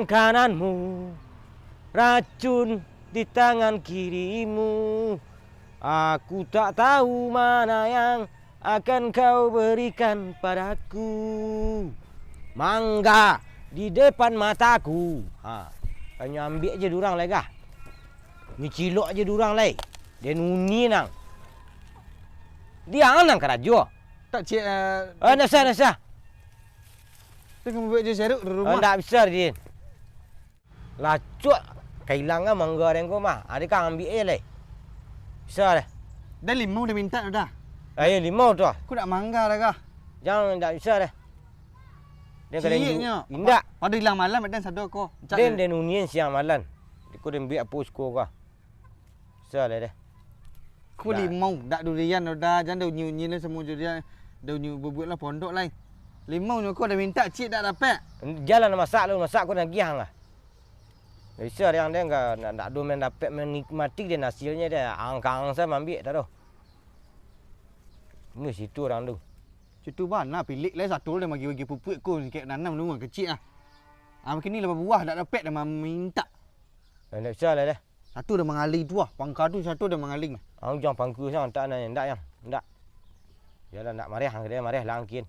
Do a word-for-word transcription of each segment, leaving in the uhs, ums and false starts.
Kananmu, racun di tangan kirimu. Aku tak tahu mana yang akan kau berikan padaku. Mangga di depan mataku. Ha, kanyo ambiak je durang lai gah. Nyo cilok je durang lai. Den uni nang. Diang nang karajo. Tak ciek, eh, Oh, ndak usah, ndak usah. Tu kamu buat je seruk di Oh, rumah. Ndak bisa, Din. Lacuak, kailangan mangga den ko mah. Ado ka ambiak je lai. Bisa deh. Dah limau dah minta dah. Ayo limau tu ah. Aku nak mangga dah kah? Jangan, ndak bisa deh. Den ka den Cieknyo. Indak. Pado ilang malam den sado ko. Cak Den, deh. Den unian siang malam. Iko den biak apo suko kah? Bisa lah deh. Ko Dah. Limau, dak durian dah, jan dah unyi-unyi lah samo durian. Dah unyi bubuak lah pondok lai. Limau nyo ko dah minta ciek dak dapek. Jalan masak lu, masak ko nagiah lah. Bisa deh, deh, ndak, ndak, ndak ado main dapek menikmati deh hasilnyo deh. Angkang sa mambiak tak doh. Ini situ orang tu. Situ bana pilik lai satu dah magi-magi pupuk ko kek nanam lu kecik ah. Ah, kini lah buah dak dapek dah maminta. Ndak bisa lah deh. Satu dah mangali tu ah, pangka tu satu dah mangali. Ang jang pangka sang tak na ndak yang. Ndak. Yalah ndak mareh ang dia mareh lah angkin.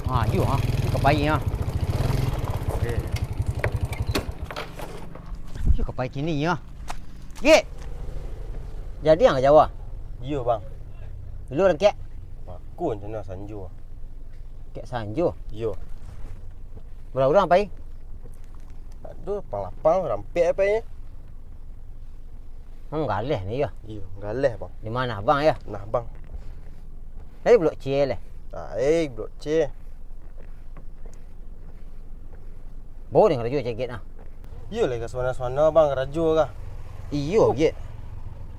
Ah, iyo ah, tu ka pai ah. Iyo ka pai kini ah. Gek. Jadi ang ka Jawa? Iyo, Bang. Dulu urang kek? Aku rencana sanjo. Kek sanjo? Iyo. Bara urang pai? Aduh, lapang-lapang, rampek pai. Ang galeh ni yo. Iyo, galeh, Bang. Di mana, Bang, yo? Nah, Bang. Dari Blok C leh. Ai, Blok C. Bau deh karajo cegek nah. Iyo lah, ka suana-suana bang karajo kah? Iyo, Gek.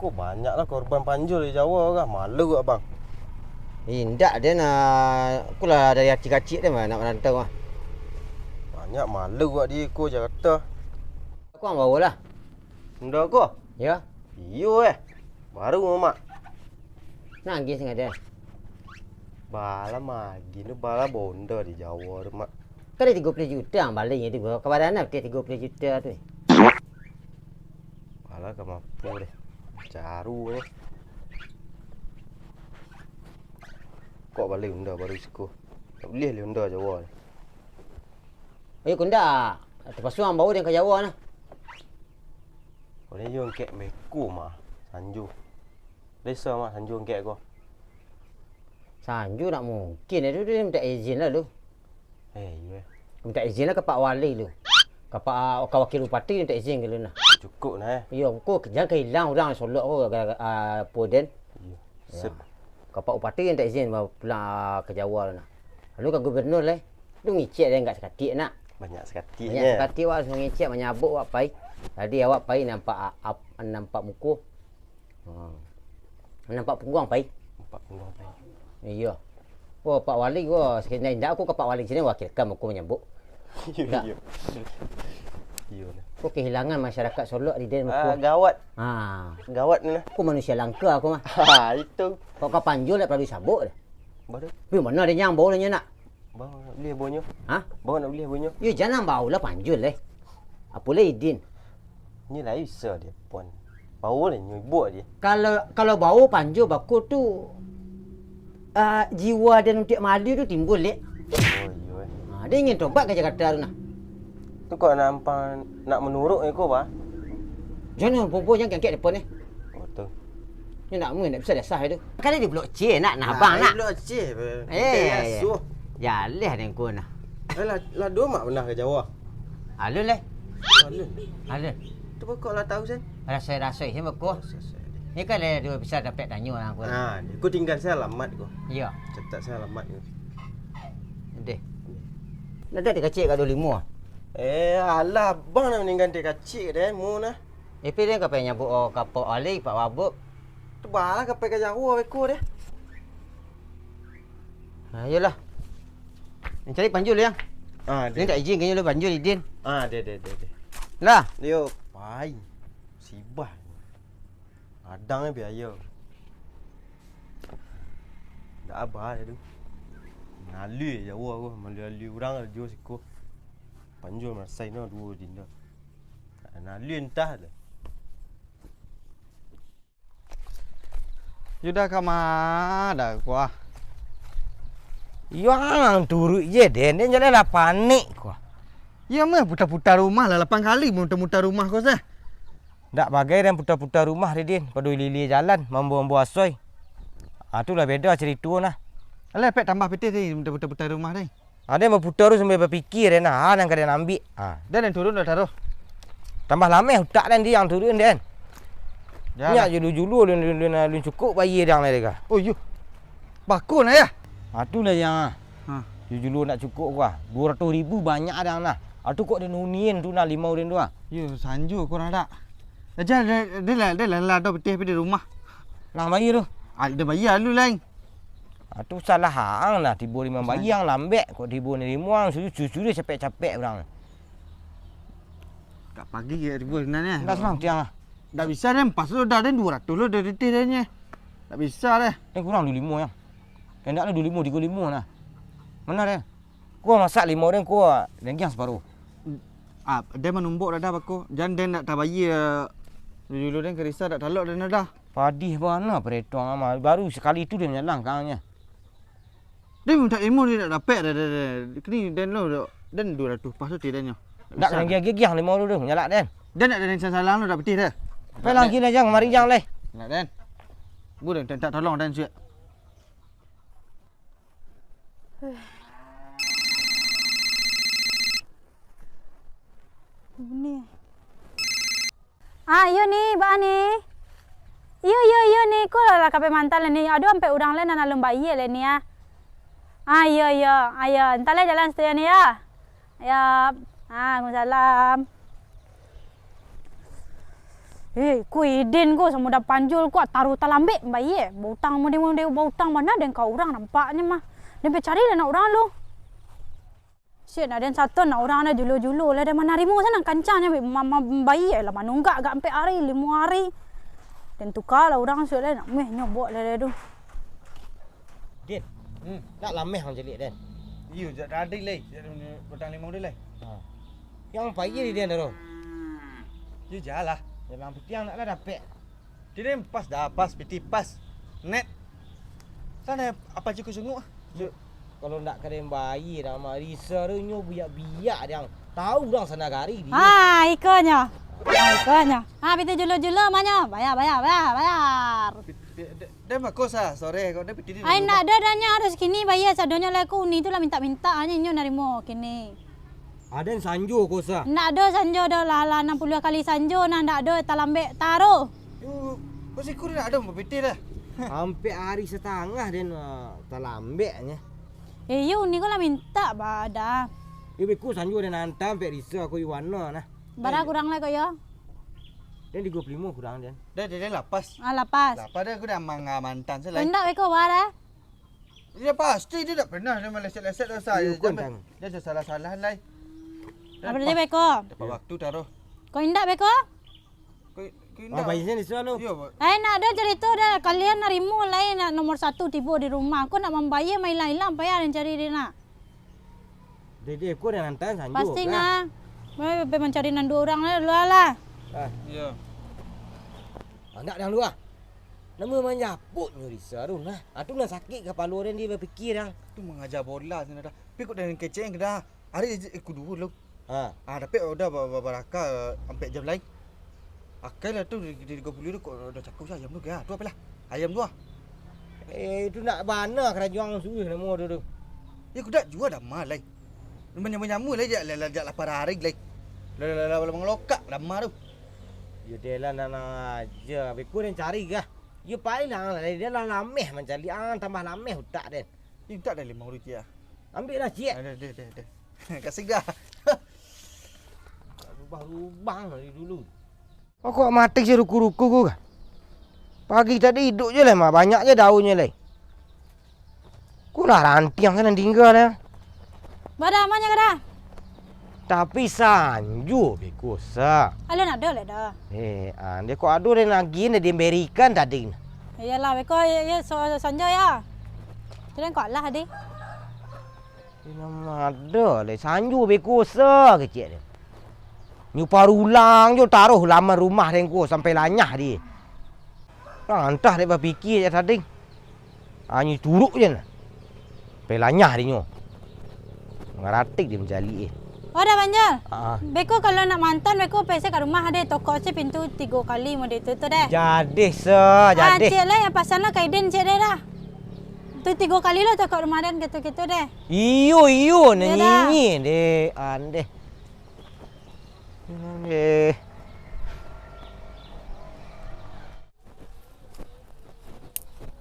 Ko banyak lah korban panjul di Jawa kah? Malu kah bang? Indak, den, ah, aku lah dari kacik-kacik den nak marantau ah. Banyak malu kah di ko Jakarta. Aku ang bawa lah. Honda ko? Yo. Iyo eh. Baru mamak. Nangih sangaja. Bala magi tu bala bonda di Jawa tu, Mak. Kan ada tigo puluah juta ang bali tu, ka badan lah tigo puluah juta tu. Bala ka mampu deh. Caru deh. Kok bali honda baru siko. Tak boleh leh honda Jawa ni. Ayo kunda. Terpaksa ang bawa dia ka Jawa nah. Kau ni yo angkek meko mah, sanjo. Desa mah sanjo angkek ko. Sanjo nak mungkin itu dia minta izin lah lu. Eh, iyo. Minta izin lah ke Pak Wali lu. Ke Pak, ke Wakil Bupati minta izin ke lu nah. Cukup nah eh. Iyo, ko jangan kehilang orang solok ko gara-gara ah, apa den. Iyo. Ya. Sip. Ka Pak Bupati minta izin ba- pulang ah, ke Jawa lu nah. Lalu ke gubernur leh. Tu ngicek dia enggak sakatik nak. Banyak sakatik Banyak ya. Sakatik wak harus mengicek menyabuk wak pai. Tadi awak pai nampak ap, nampak muko. Ha. Nampak pungguang pai. Nampak pungguang pai. Iyo. Oh, Pak Wali ko, sekali indak aku ke Pak Wali sini wakil kam aku menyambut. Iyo, Ndak. Iyo. Iyo lah. Ko kehilangan masyarakat Solok di den Ah, muko. Gawat. Ha. Gawat ni lah. Aku manusia langka aku mah. Ha, itu. Kok ka panjul dak perlu disabuk dah. Baru. Tapi mana ada nyang bau dah nyo nak? Bang, nak beli abonyo? Hah? Bang, nak beli abonyo? Yo, jangan bau lah panjul eh. Apo lah idin? Ni lah bisa dia pon. Bau lah nyo ibuk dia. Kalau kalau bau panjul bako tu ah, jiwa dan untuk malu tu timbul lek. Oh, iyo eh. Ha, dia ingin tobat ke Jakarta tu nah. Tu kok nak ampang nak menurut iko bah? Jangan popo jangan kangkek depan eh. Oh, tu. Ni nak mui nak bisa dasah itu. Kan di blok C nak nah abang nak. Blok C. Eh, asuh. Jaleh dengku nah. Eh, lah, lah dua mak pernah ke Jawa? Alun leh. Alun. Alun. Tu kok lah tahu sen? Rasai-rasai sen beko. Ni kan leh dua bisa dapat tanyo orang aku. Ah, aku tinggal saya alamat ko. Iya. Cetak saya alamat ko. Deh. Nak tak dikacik kat dua lima? Eh, alah abang nak meninggal dikacik deh mu nah. Tapi dia kapai nyabut oh, kapok alik pak wabuk. Tu balah ka pai ka jauah beko deh. Ha, iyolah. Nan cari panjul, Yang. Ah, Nan deh. tak izin kanyo lu panjul, Idin. Ah, deh, deh, deh, deh. Lah. Yo. Pai. Sibah. Adang eh biayo. Ndak abah tu. Nalui jauah ko, malui-alui urang karajo siko. Panjul marasai no duo dinda. Nalui entah lah. Yuda ka ma dah kuah. Yang turuik je, Den. Den jalan lah panik kuah. Iyo mah, puta-puta rumah lah, lapan kali muta-muta rumah ko sah. Ndak bagai den puta-puta rumah, Ridin, pado ililia jalan, mambo-mambo asoi. Ah, tu lah beda carito nah. Alah, pek tambah pitih tadi, muta-muta rumah tadi. Ah, den baputa tu sambil bapikir den nah, ah, nan ka den ambiak. Ah. Den, den turun dah taruh. Tambah lameh utak den, di yang turun den. Jan. Nyak julu-julu lun, lun, lun, lun cukup bayia dang lai ka. Oh, iyo. Bako nah, yah? Ah, tu lah yang, ah. Ha. Julu-julu nak cukup ka. Duo ratuih ribu banyak dang nah. Ah, tu kok den unian tu nah, limau den tu ah. Yo, sanjo kurang dak. Aja, de, de lah, de lah, lah, dah pitih pi di rumah. Lah bayia tu. Ah, de bayia lu lain. Ah, tu salah ang nah, tibo limau bayia ang lambek, kok tibo ni limau ang suruh, suruh capek-capek urang. Kak pagi ya tibo sebenarnya. Ndak senang tiang ah. Ndak bisa den, pas lo dah den duo ratuih lo dari titih den nye. Ndak bisa deh. Eh, kurang duo limo yang. Endak lah duo limo, tigo limo nah. Mana den? Kuah masak limo den, kuah daging saparuh. Ah, den manumbok dadah bako. Jan den ndak tabayia. Dulu den karisa ndak talok den dadah. Padih bana perhitungan amal. Baru sakali tu den manyalang kangnyo. Den mintak limo den ndak dapek dah, dah, dah. Kini den lo, den duo ratuih pas tu ti den nyo. Ndak bisa. Ndak giah-giah limo tu, tu, nyalak den. Den ndak den salah lo, ndak pitih dah. Pai lagi lah, Jang, mari, Jang, leh. Ndak den. Bu den, mintak tolong den siap. Ini. Ah, iyo ni, baa ni? Iyo, iyo, iyo ni, ko lah, lah ka pai mantan lah ni. Aduh, ampek urang lai nan alun bayia lai ni ah. Ah, iyo, iyo. Ayo, entah lai jalan situ yo ni yo. Yo. Ah, waalaikumsalam. Eh, ko Idin ko samo Dah Panjul ko, taruih talambek bayia. Bautang, mode-mode bautang bana den ka urang nampaknyo mah. Den pai cari lah nak urang lu. Siak nak den sato nak urang dah julo-julo lah, den manarimo sanang kancangnyo, ma-, ma-, bayia lah manunggak agak ampek ari, limo ari. Den tuka lah urang siak lah, nak meh nyobok lah den tu. Din, hmm, nak lameh ang caliak den. Iyo, jak tadi lai, jak batang limau tu lai. Ha. Yang pai di den tu. Iyo, jalah. Jalan pitiang nak lah dapek. Tadi pas dah, pas, piti pas. Net. Sana apa cukup sungguh? Yo, kalau ndak ka den bayia dah, mah, Risa tu nyo biak-biak dang. Tahu urang sanagari dia. Ah, ikonyo. Ah, ikonyo. Ah, piti julo-julo manyo. Bayar, bayar, bayar, bayar. Pi-, pi-, de-, de mako sa, sore kok de piti di Ai, rumah. Ndak ado dah nyo, harus kini bayia sadonyo lai ko, uni tu lah mintak-mintak, hanyo inyo narimo kini. Aden sanjo ko sa. Ndak ado sanjo doh lah, lah anam puluah kali sanjo nah, ndak ado talambek taruh. Yo, ko siku ndak ado bapitih dah. Ampek ari satangah den, ah, talambeknyo. Eh, iyo, uni ko lah mintak ba dah. Yo, beko sanjo den antam pek Risa ko Iwana nah. Bara kurang lah ko yo? Den tigo puluah limo kurang den. Dah, dah, dah lapas. Ah, lapas. Lapas dah, aku dah manga mantan se lai. Indak beko bara. Iyo, pasti dia dak pernah dia meleset-leset dosa. Iyo, dia kon sampai, tang. Dia salah-salah lai. Apa dia beko? Dapat waktu taruh. Ko indak beko? Ko, ko indak. Apa isinya di sana? Iyo, Pak. Eh, nak ado carito dah. Kalian narimo lai nak nomor satu tibo di rumah. Ko nak mambayia mah ilang-ilang payah den cari dia nak. Dede ko nan antan sanjo. Pasti lah. Nah. Pai mancari nan duo urang lah, dulu lah. Ah. Iyo. Anak dang dua. Namo manjapuk nyo Risa tu nah. Ah, tu nan sakik kapalo den, dia bapikia dang. Tu mangaja bola sinan dah. Tapi kok den kecek ke dah. Ari je, eh, kudu lu. Ha. Ah, dapek udah ba-, ba-, baraka, eh, ampek jam lai. Akai lah tu di, di tigo puluah tu kok udah cakap sa ayam tu, ya. Tu apalah? Ayam tu ah. Eh, itu nak bana karajuang suruh namo tu tu. Ya, kudak jua dah mah lai. Manyamu-nyamu lai jak, lai, lai, jak lapar hari lai. Lai, lai, lai, lai, mangelokak dah mah tu. Yo, dia lah nanang aja. Beko den cari kah? Yo, pai lah, lai, dia lah lameh mancaliak, ah, tambah lameh utak den. Mintak dah lima rupiah. Ambiak lah, ciek. Ah, dah, dah, dah, dah. Kasih dah. Rubah-rubah dari dulu. Kok mati si ruku-ruku ko kah? Pagi tadi iduik je lai mah, banyak je daunnyo lai. Ko lah rantiang kan nan tingga dah. Bada amanyo kada? Tapi sanjo beko sa. Alun ado lai dah. Eh, ah, dia ko ado den agiah, den barikan tadi. Iyolah, beko, iyo, iyo, so-, sanjo ya. Tu den ko alah tadi. Indak ado lai, sanjo beko sa kecek den. Nyo parulang jo taruih laman rumah den ko sampai lanyah di. Lah antah dek bapikia jak tadi. Anyo turuk je nah. Sampai lanyah dinyo. Mangaratik di mancaliak eh. Oh, dah Banjal. Ah. Beko kalau nak mantan, beko pai se ka rumah deh, tokok se pintu tigo kali mode tu, tu deh. Jadeh se, ah, jadeh. Cek lah, yang pasan lah ka Idin, cek deh dah. Tu tigo kali lo tokok rumah den gitu-gitu deh. Iyo, iyo, iyo dah. Nanyinyi deh, andeh. Andeh.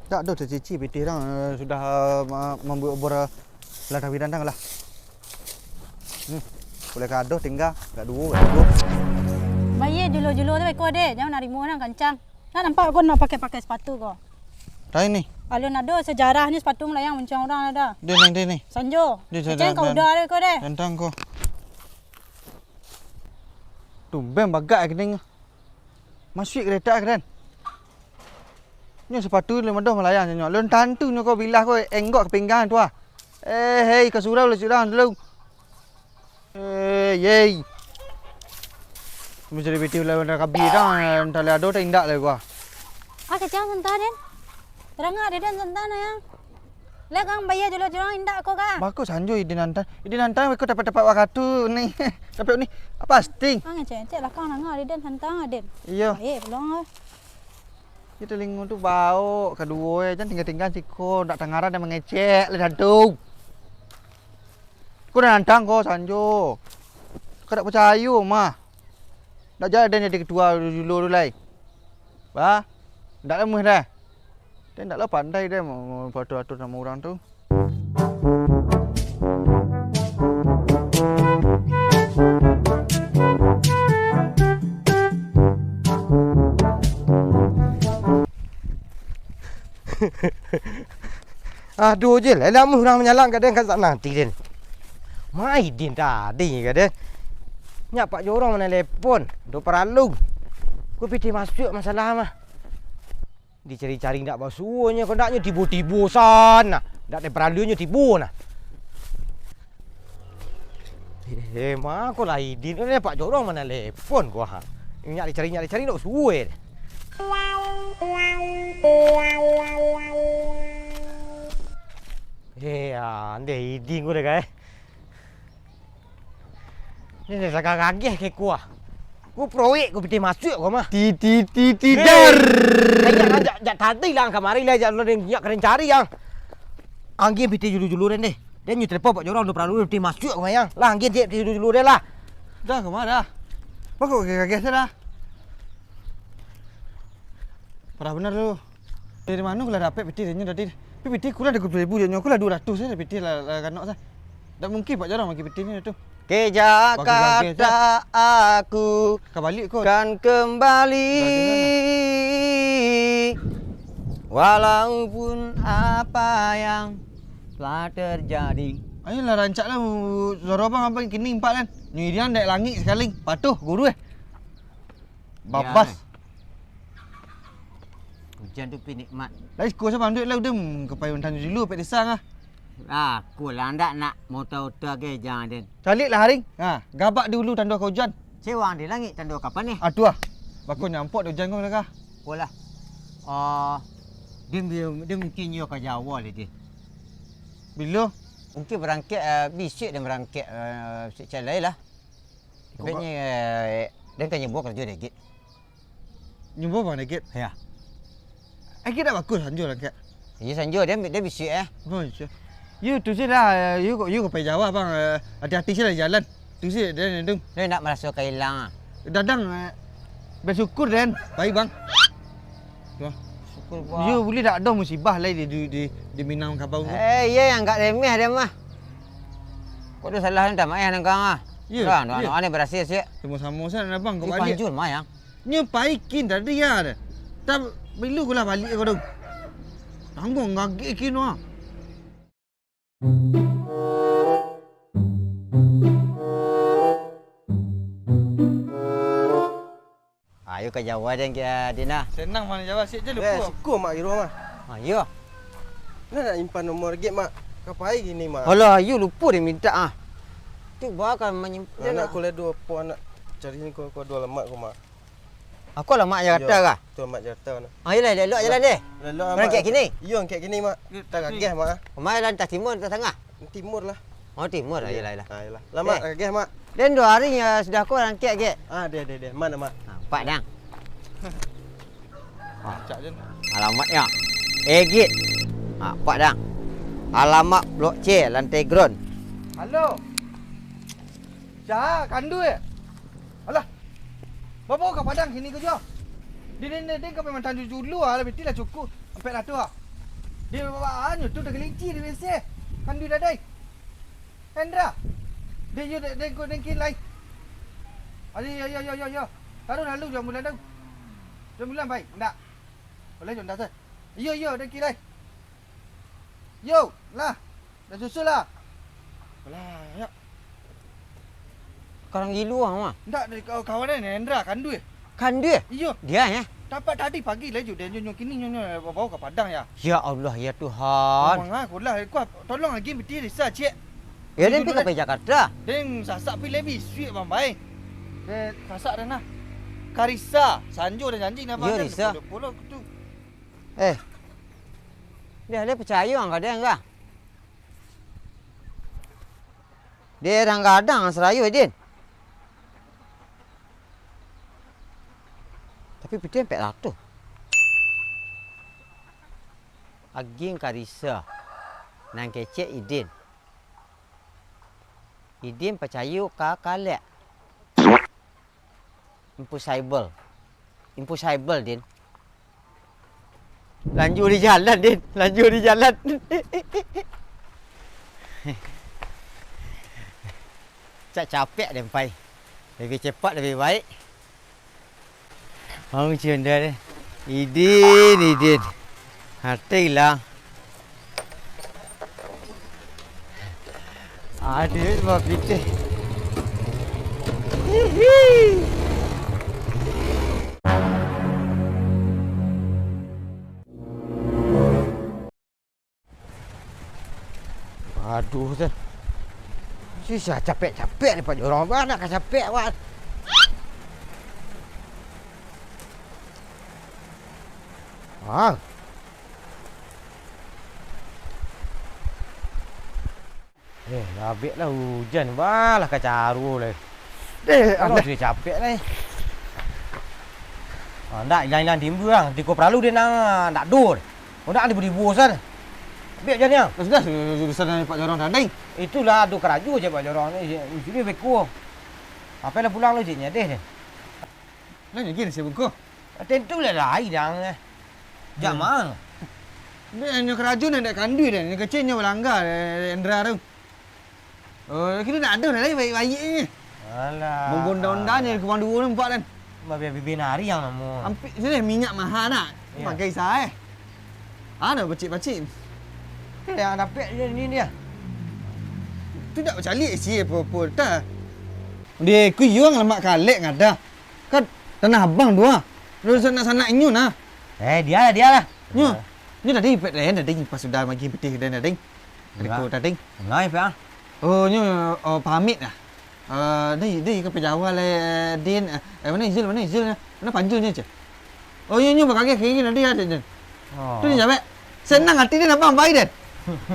Dak doh tacici pitih dang, eh, sudah, eh, ma-, mambuek obor, eh, ladang bidang dang lah. Hmm. Boleh kado tingga, gak duo, gak duo. Bayia julo-julo tu beko deh, jan narimo dang kancang. Nah, nampak ko nak pakai-pakai sepatu ko. Tadi ni. Alun ado sejarahnyo sepatu malayang mancang urang ada. Deh, ni, deh, ni. Sanjo. Deh, deh, keceng deh, ka deh. Uda deh ko deh. Tantang ko. Tumben bagak kening. Masuik kereta ka den. Nyo sepatu lima doh malayang nyo. Lun tantu nyo ko bilah ko enggok ka pinggang tu ah. Eh, hei, ka surau lah surang dulu. Eh, yei. Mencari piti ulah benda kabi dah, entah lah ado tak indak lah gua. Ah, kecang santa den. Terangak deh den santa na yang. Lah kang bayia julo-julo indak ko ka? Bako sanjo Idin antan. Idin antan bako tapat-tapat wakatu ni. Tapat ni. Apa asting? Ah, ngecek-ngecek lah kang nanga Idin antan Idin. Iyo. Baik, pulang ah. Iyo, telingo tu baok kaduo eh. Jan tingga-tingga siko, ndak tangaran dan mangecek lah satu. Ko dah nantang ko sanjo. Ko dak pacayo mah. Ndak jadi den jadi ketua julo tu lai. Bah, ndak lamuah dah. Den ndak lah pandai deh ma-, ma-, atur-atur samo urang tu. Aduh je lah, lama urang manyalang ka den ka sanang ti den. Mai den tadi ka den. Nyak Pak Jorong manelepon, ado paralu. Ku pitih masuak masalah mah. Dicari-cari ndak basuo nyo, kok ndak nyo tibo-tibo sana. Ndak ado paralu nyo tibo nah. Eh, mako lah Idin, eh, Pak Jorong manelepon ko ha. Nyak dicari, nyak dicari, ndak suwe. Eh, andeh Idin ko deh, guys. Ni, ni, sagagah ke kuah. Ku proyek ku pitih masuak ko mah. Ti, ti, ti, ti, eh, dar. Kayak lah, jak, jak tadi lah kamari lah, jak lo nyak keren cari yang. Angin pitih julu-julu den deh. Den nyu telepon Pak Jorong, udah peralu pitih masuak ko yang. Lah, angin cek pitih julu-julu den lah. Dah, kemana dah? Bako kageh-kageh dah. Parah benar tu. Dari mano lah dapek pitih nyo tadi? Tapi pitih kurang dari dua puluh ribu nyo, aku lah dua ratus saja pitih lah, lah kanok sah. Ndak mungkin Pak Jorong bagi pitih nyo tu. Ke Jakarta aku ka balik ko. Kan kembali. Walaupun apa yang telah terjadi. Ayolah rancak lah, suara abang apa kini empat kan? Nyirian dek langit sekali. Patuh guru eh. Babas. Ujan tu pi nikmat. Lai siko sa banduik lah udah, hmm, ka payuang tanah dulu pek desa ngah. Aku lah ndak nak mota-ota ke jangan den. Calik lah haring. Ha, gabak dulu tando ka ujan. Cewang di langit tando ka paneh. Atuh ah. Bako nyampok ujan ko lah kah. Ko lah. Ah, dia, dia mungkin yo ka Jawa lah dia. Bilo? Mungkin berangkat, eh, bisik dan berangkat, eh, bisik calai lah. Kok ba- Sebenarnya, eh, den kan nyembuah kerja dagit. Nyembuah bang dagit? Ya. Agit dak bagus sanjo lah kak. Iya sanjo, dia, dia bisik eh. Oh, iya. Yo tu sih lah, yo kok, yo kok pai Jawa bang, eh, hati-hati sih lah jalan. Tu sih dia nendung. Dia nak merasa kehilangan. Dadang, eh, bersyukur den. Baik bang. Yo. Syukur bang. Yo boleh dak ada musibah lai di, di, di, di Minangkabau tu. Eh, iya yang agak remeh dia mah. Kok ada salah ni tak main nang kang ah. Iya, dah, iya. Anak-anak ni berhasil sih. Sama-sama saya nak bang, kau balik. Panjul mah yang. Nyo paikin tadi ya. Dah, pilu ko lah baliak ko tu. Tangguang gagik kino ah. Ayo ka Jawa den, Din ah. Senang mah Jawa, siap je lupo. Eh, siko Mak di rumah. Ah, iyo. Nah, nak nyimpan nomor gek, Mak. Ka pai kini, Mak? Alah, iyo lupo den mintak ah. Tu baa ka manyimpan. Anak kuliah duo po, anak cari ni ko, ko duo alamat ko, Mak. Ako alamat Jakarta kah? Tu alamat Jakarta, Mak. Ah, iyolah, elok-elok jalan deh. Elok-elok, Mak. Angkek kini? Iyo, angkek kini, Mak. Tagageh, Mak. Kama lah, antah timur, antah tangah? Timur lah. Oh, timur lah, iyolah, iyolah. Ah, iyolah. Alamat tagageh, Mak. Den duo hari sudah ko angkek, gek. Ah, deh, deh, deh. Mak, Mak. Ah, pak dang. Ah, alamatnyo. Eh, gek. Ah, pak dang. Alamat blok C, lantai ground. Halo. Sa, kanduih. Alah. Babao ka Padang kini ko juo. Di den, den, den ka pai mantang julu ah, lah piti lah cukuik ampek ratuih ah. Di bawah anyo tu tagalincik di W C. Kanduih dadai. Hendra. Den yo, den, den, den kin lai. Ayo, yo, yo, yo, yo, yo. Taruih lalu jo ambulan tu. Jo ambulan pai, ndak? Boleh jo ndak tu. Iyo, iyo, den kin lai. Yo, lah. Dah susul lah. Alah, yo. Karang gilo ah, mah. Ndak, dari kawan-kawan ni, Hendra, kanduih. Kanduih? Iyo. Dia, yo? Tapak tadi pagi lah jo, dia nyo, nyo kini nyo, nyo bawa ka Padang, yo. Ya Allah, ya Tuhan. Mangah ko lah, ko tolong agiah piti Risa ciek. Yo, den pai ka Jakarta. Den sasak pai lai bisuak, Bang, bai. Den sasak den nah. Ka Risa, sanjo den janji nah, Bang. Yo, Risa. Polo-polo tu. Eh. Dia, dia picayo ang ka den kah? Dia kadang-kadang sarayo, Din. Tapi piti ampek ratuih. Agiah ka Risa. Nan kecek Idin. Idin picayo ka kalek. Impossible. Impossible, Din. Lanjua di jalan, Din. Lanjua di jalan. Cak capek den pai. Labiah cepat, labiah baik. Mau cium dia, Din. Idin, Idin. Harta hilang. Aduh, buah pitih. Hihi. Aduh, tu. Susah capek-capek ni, Pak Jorong. Bana ka capek, Wan. Ah. Eh, abek lah ujan, balah ka caru lai. Eh, kalau alah. Sudah capek lai. Ah, ndak, ilang-ilang timba ang. Tiko paralu dia nang, ndak ado. Oh, ndak, tibo-tibo san. Abek ujan ni, ang. Sudah, sudah, sudah, sudah, Pak Jorong tadi. Itulah, ado karajo je Pak Jorong ni. Sini beko. Apo lah pulang lu, cik, nyadeh deh. Lah, ni gini, sia bungkuh. Tentu lah lain, ang, eh. Jak ma? Dek, nyo karajo nan dek kanduih dek, nyo kecek nyo balangga dek Endra tu. Oh, kini nak ado lai baik-baik ni. Alah. Menggonda-onda ni, kumang duo ni, empat kan. Babia-bibia nari yang namo. Ampik sini minyak mahal nak. Iyo. Pakai sa, eh. Ano pacik-pacik. Kan yang dapek je ni dia. Tu dak bacaliak isi apo-apo tah. Dia ku iyo ngalamak kalek ngadah. Kan tanah abang tu ah. Lu sanak-sanak inyo nah. Eh, dia lah, dia lah. Nyo. Nyo tadi pek lain tadi pas sudah magi pitih dan tadi. Enggak. Riko tadi. Enggak, Pak. Oh, nyo, oh, pamit lah. Ah, dai, dai, ka pajawa lai, Din. Eh, eh, mano Izul, mano Izul? Mano Panjul nyo, ceh? Oh, iyo, nyo bakageh kini nanti ado, Din. Oh. Tu nyo jawab. Senang ati Din, abang pai, Din.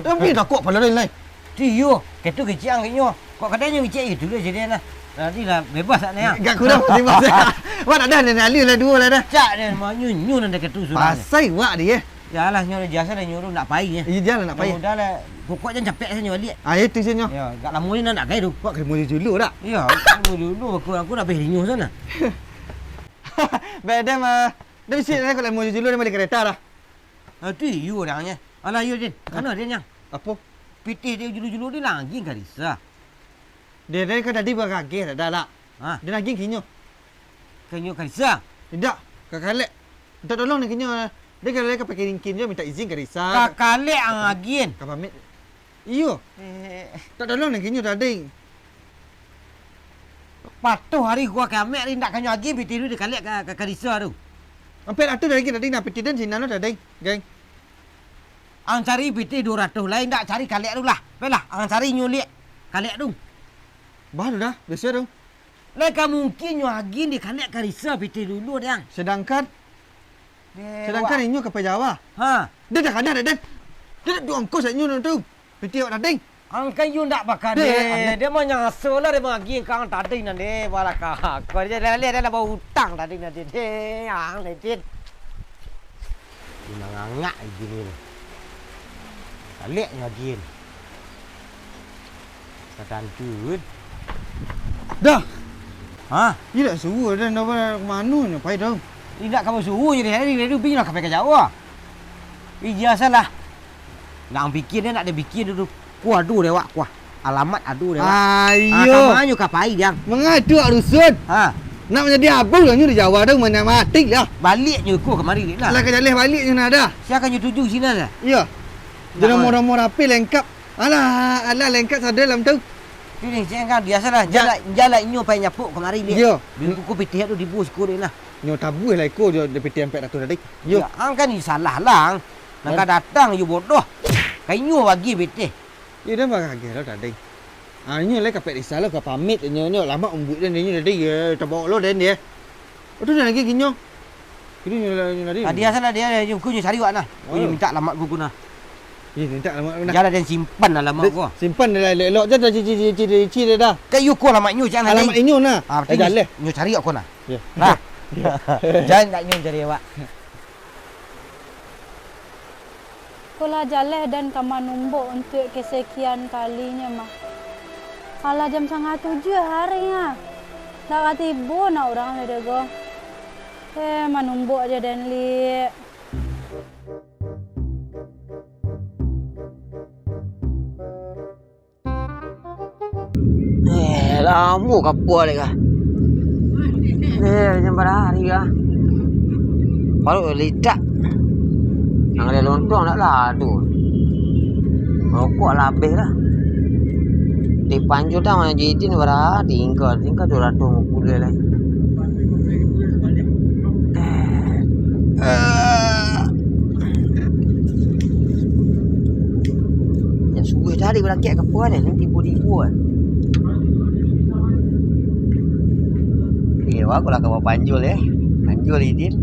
Tapi takut pala Din lai. Tu iyo, kaitu kecek ang kek nyo. Kok kadai nyo ngecek itu lah jadi nah. Nanti lah bebas sak ni, ah. Gak kurang bebas. Wah, dah, dah, dah, alih lah duo lah dah. Cak Din, mak nyo, nyo nan dah kaitu surang. Pasai wak dia. Yalah, nyo lah biaso lah nyuruh nak pai, eh. Iyo, jan lah nak pai. Udah lah, pokok jan capek sajo baliak. Ah, itu sajo. Yo, agak lamo ni nak pai tu. Wak ka rumah dulu dak? Iyo, ka rumah dulu, aku, aku nak pai rinyo sana. Baik, dah mah. Dah bisi dah, aku lamo dulu dah bali kareta dah. Ah, tu iyo dah nyo. Alah, iyo, Din. Mano Din nyo? Apo? Pitih dia julu-julu ni lagi ka Risa. Dia, dia kan tadi bakageh dah, dah lah. Ha? Dia lagi kinyo. Kinyo ka Risa? Indak, ka kalek. Mintak tolong nangkinyo. Dek, kalau ka pakai ringkin jo, mintak izin ka Risa. Ka kalek ang agiah. Ka pamit. Iyo. Eh. Mintak tolong nangkinyo tadi. Patuah hari gua ka amek, indak kanyo agiah pitih tu dikalek ka, ka, ka Risa tu. Ampek ratuih tadi, tadi nah pitih den sinan lo tadi, geng. Ang cari pitih duo ratuih lai, indak cari kalek tu lah. Baiklah, ang cari nyo liak kalek tu. Bah, tu dah, biaso tu. Lai ka mungkin nyo agiah dikalek ka Risa pitih dulu, dang. Sedangkan, Deh, sedangkan wak. Inyo ka pai Jawa. Ha. Dah, dah, kadang, dah, dah. Dah, dah, ongkos inyo tu. Pitih awak tadi. Angkan iyo ndak bakadeh. Deh, aneh. Dia mah nyaso lah, dia mah agiah kang tadi nan deh, balakah. Kau dia dah lihat, dah lah bautang tadi nan deh. Deh, ang deh, Din. Dia mangangak gini ni. Kalek nyo agiah. Ka tantu kan. Dah. Ha? Iyo dak suruah dah, ndak ka mano nyo pai tu. Indak ka basuruah je deh, hari tu pinyo lah ka pai ka Jawa. Ija salah. Nak ang pikia deh, nak den pikia dulu. Kuah ado deh wak, kuah. Alamat ado deh wak. Ah, iyo. Ah, ka mano ka pai, Dang? Manga tu wak rusun. Ha. Nak manjadi abang lah nyo di Jawa tu, mana mati lah. Baliak nyo ko kamari lah. Lah ka jaleh baliak nyo nah dah. Sia ka nyo tuju sinan lah. Iyo. Dah nomor-nomor H P lengkap. Alah, alah, lengkap sado dalam tu. Tu ni, cek kan, biasolah. Ja- jalai, jalai inyo pai nyapuak kamari, liak. Iyo. Duit kuku pitih tu dibuah siko dek lah. Nyo tabuah lah iko jo, di pitih ampek ratuih tadi. Iyo. Ya, ang kan ni salah lah, ang. Nan ka datang, yo bodoh. Ka inyo bagi pitih. Iyo, dah bagageh lah tadi. Ah, inyo lai ka pek Risa lah, ka pamit inyo, inyo lamak umbuik den, inyo tadi, yo, tabao lo den, yo. Aduh, dah lagi kinyo. Kini nyo, nyo lari. Tadi asal lah dia, dia, dia, ku nyo cari wak nah. Ku nyo mintak alamat ku, ku nah. Iyo, mintak alamat ku nah. Jan lah, den simpan alamat ku. Simpan lah elok-elok, jan lah cici-cici dah. Kan iyo ku alamat nyo, jan lah. Alamat inyo nah. Ah, berarti nyo cari wak ku nah. Iyo. Nah. Jan tak nyo cari wak. Ko lah jaleh den ka manumbok untuak kasakian kalinyo mah. Alah jam sangah tujuah hari nga. Ndak ka tibo nak urang lai dek ko. Eh, manumbok ajo den, Lik. Eh, lamo kapua lai ka. Eh, jam bara hari ka. Paruik litak. Nang ada lontong ndak lah tu. Rokok lah abih lah. Di Panjo tang Haji Idin bara tingga, tingga duo ratuih limo puluah lai. Eh. Jan subuah tadi barangkek ka puan, eh, tibo-tibo, eh. Iyo, aku lah ka bapanjul, eh. Panjul, Idin.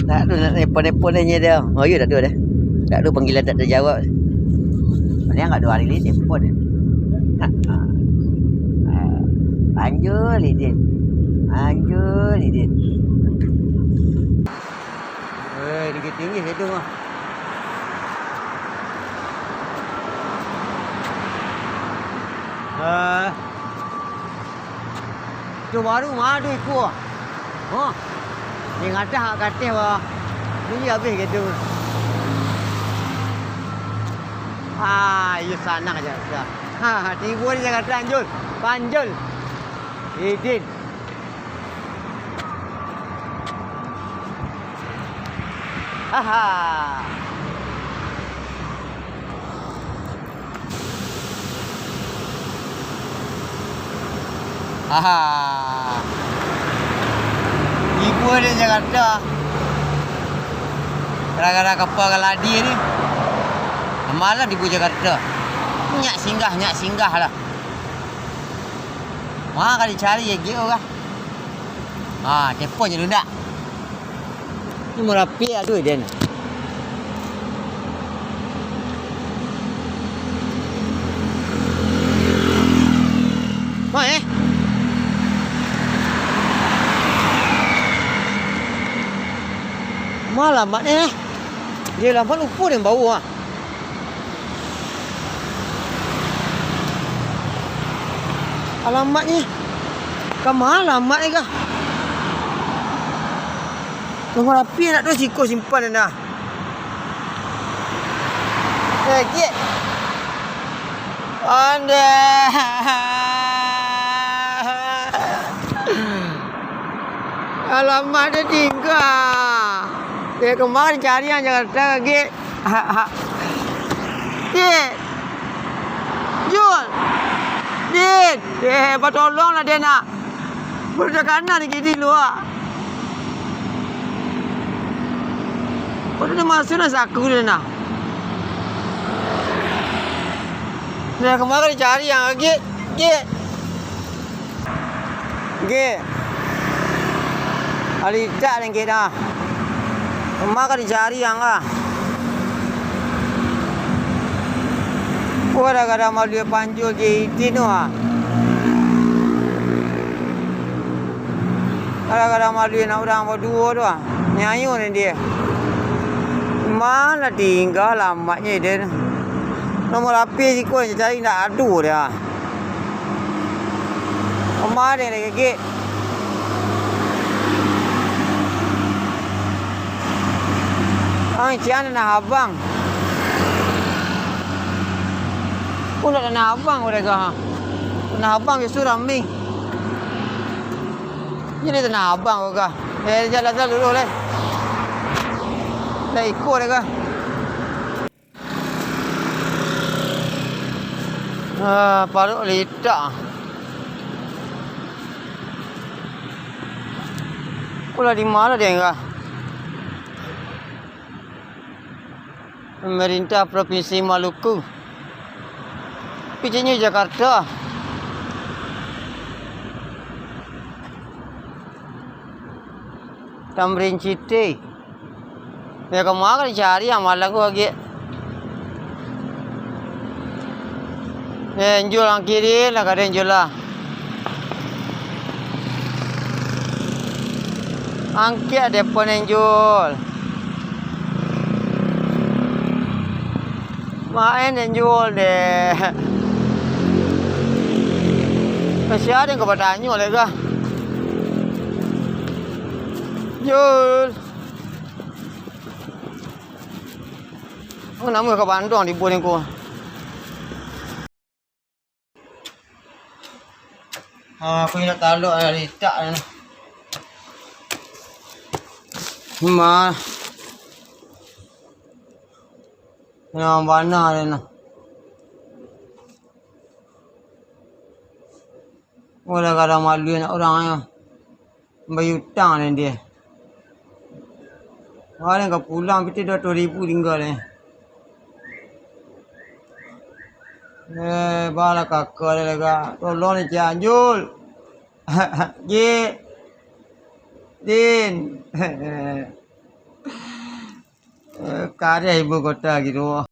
Tak ado nak telepon-telepon nyo dah. Oh, iyo, tak ado dah. Tak ado panggilan tak tajawab. Paling agak duo hari ni telepon, eh. Panjul, Idin. Panjul, Idin. Weh, tinggi-tinggi situ mah. Eh. Tu baru madu iko. Huh. Ni ngatah kat kateh, bah. Ni habis gitu. Ah, iyo sanang aja sudah. Ha, tibo di Jakarta, Anjul. Panjul. Idin. Aha. Aha. Tibo di Jakarta. Gara-gara kapal Galadi ni. Malam tibo Jakarta. Nyak singgah, nyak singgah lah. Manga ka dicari, ya, G O kah? Ha, telepon je dulu ndak? Ni marapiak tu, Den. Mak, eh? Ma alamat, eh? Dia alamat lupa dia bawa, ah. Alamatnyo, ka ma alamatnyo kah? Nomor H P anak tu siko simpan dah. Eh, Gek. Anda. Alamak, den tingga. Eh, kama den cari ang Jakarta, Gek? Ha, ha. Gek. Jul. Din. Eh, batolonglah den, nak. Baru takana di kini lu, ah. Baru den masuak nan saku den, nah. Nah, kama den cari ang, Gek? Gek. Gek. Alitak den, Gek, dah. Kama den cari ang, ah. Wah, kadang-kadang malu panjul Gek Itin tu, ah. Kadang-kadang malu anak urang baduo tu, ah. Nyayo ni dia. Malah tingga alamatnyo dia. Nomor H P siko cari ndak ado dia. Kama den lai, Gek? Ang cian Tanah Abang. Oh, ndak Tanah Abang, udah kah? Tanah Abang justru rami. Jadi Tanah Abang kau kah? Eh, jalan selalu dulu, leh. Dah ikut dah kah? Ah, paruik litak. Pulang di mana dia, enggak? Pemerintah Provinsi Maluku. Picinyo Jakarta. Tamrin City. Ya, kama den cari ang malam ko, Gek? Eh, Jul, ang kiri lah, ka den Jul lah. Angkek depo den Jul. Main den Jul deh. Ka sia den ka batanyo lai kah? Jul. Oh, namo ka bantuang di buah ko. Ah, aku indak talok lah, litak lah. Ma. Nah, bana dia nah. Walah, kadang malu anak urang nyo. Bayia utang den dia. Wah, den ka pulang, pitih duo ratuih ribu tingga den. Eh, balah kaka den lega. Tolong ni, Cianjul. Gek. Din. Eh, kareh ibu kota gitu.